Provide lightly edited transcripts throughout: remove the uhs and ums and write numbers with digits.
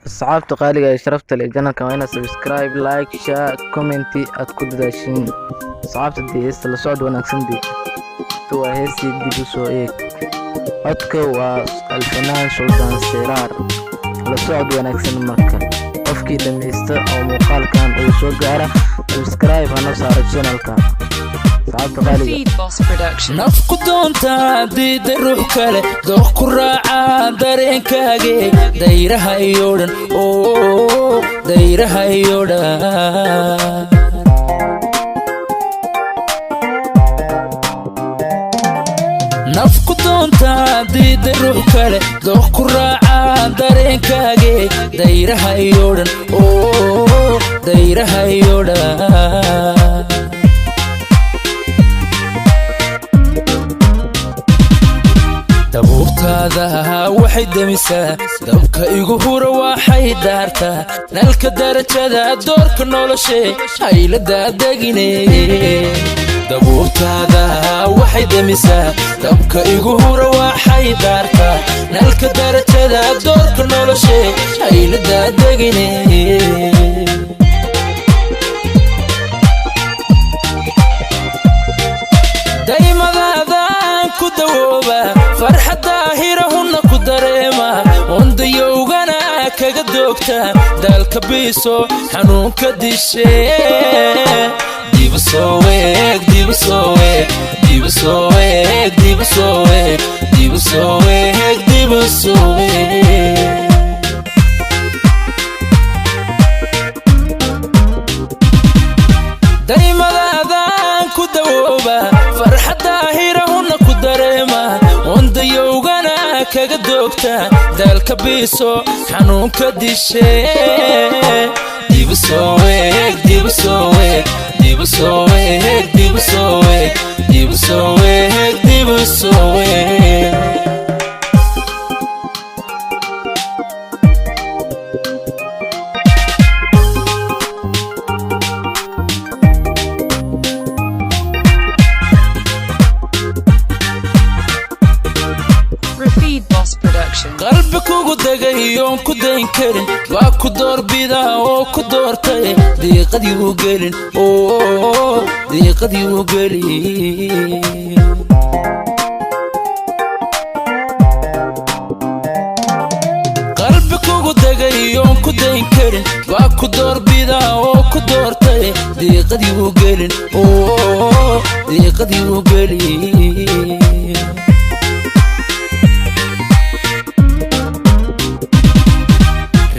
Asxaabta qaaliga ee sharafta leh, channelkan waa inaad subscribe, like, share, comment aad ku dadaashiin. Asxaabta dee, heesta la socod wanaagsan dee. Waa heestii Dib U Soo Eeg. Codka waa Alfanaan Suldaan Seraar. La socod wanaagsan. Marka qofkii dhammaysta oo muuqaalkan uu soo gaara, subscribe hana saaro channelka, asxaabta qaaliga. Feed Boss Production. Naf ku doontaa diida, ruux kale dooq ku raacaa dareenkaage. Dayraha iyo dhan oo dayraha iyo dhan. Naf ku doontaa diida, ruux kale dooq ku raacaa dareenkaage. Dayraha iyo dhan oo dayraha iyo dhan. Dabuurtaada waxay demisaa dabka igu hura, waxay daartaa nalka darajada doorka noloshe haylada degine. Dabuurtaada waxay demisaa dabka igu hura, waxay daartaa nalka darajada doorka noloshe haylada degine. Daymadaadaan ku dawooba, farxadda hirahunna ku dareema, ondayowgana kaga doogta, daalka biiso, xanuunka dishe. Dibu soo weeg, dibu soo weeg, dibu soo weeg, dibu soo weeg, dibu soo weeg, dibu soo weeg. Daymadaadaan ku dawooba, farxadda hirahunna ku dareema, ondayowgana kaga doogta, daalka biiso, xanuunka dishe. Dibu soo weeg, dibu soo weeg, dibu soo weeg, dibu soo weeg, dibu soo weeg, dibu soo weeg. Rafid Boss Production. Qalbi kugu degay oon ku dayn karin waa ku doorbida oo ku doortay. Diiqadii u gelin oo diiqadii u gelin. Qalbi kugu degay oon ku dayn karin waa ku doorbida oo ku doortay. Diiqadii u gelin oo diiqadii u gelin.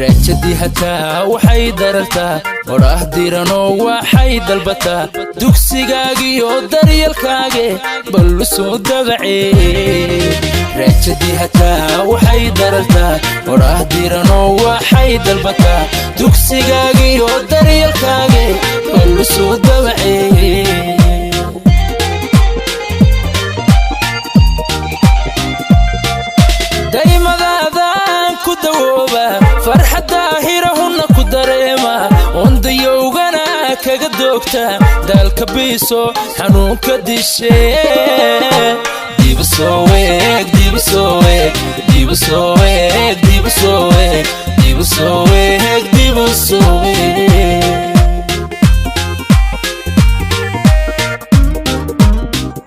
Raajadii hataa waxay darartaa odhaah diranoo waxay dalbataa dugsigaagiyo daryalkaage ballu soo dabace. Raajadii hataa waxay darartaa odhaah diranoo waxay dalbataa dugsigaagiyo daryalkaage ballu soo dabace. Daymadaadaan ku dawooba, farxadda hirahunna ku dareema, ondayowgana kaga doogta, daalka biiso, xanuunka dishe. Dibu soo weeg, dibu soo weeg, dibu soo weeg, dibu soo weeg, dibu soo weeg, dibu soo weeg.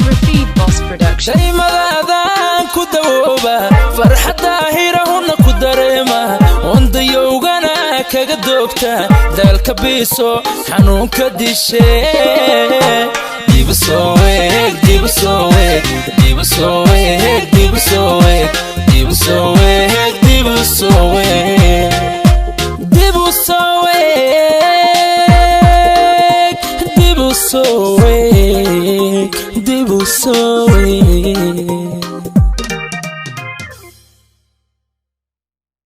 Rafid Boss Production. Daymadaadaan ku dawooba, farxadda hirahunna ku dareema, ondayowgana kaga doogta, daalka biiso, xanuunka dishe. Dibu soo weeg, dibu soo weeg, dibu soo weeg, dibu soo weeg, dibu soo weeg, dibu soo weeg, dibu soo weeg, dibu soo weeg, dibu soo weeg.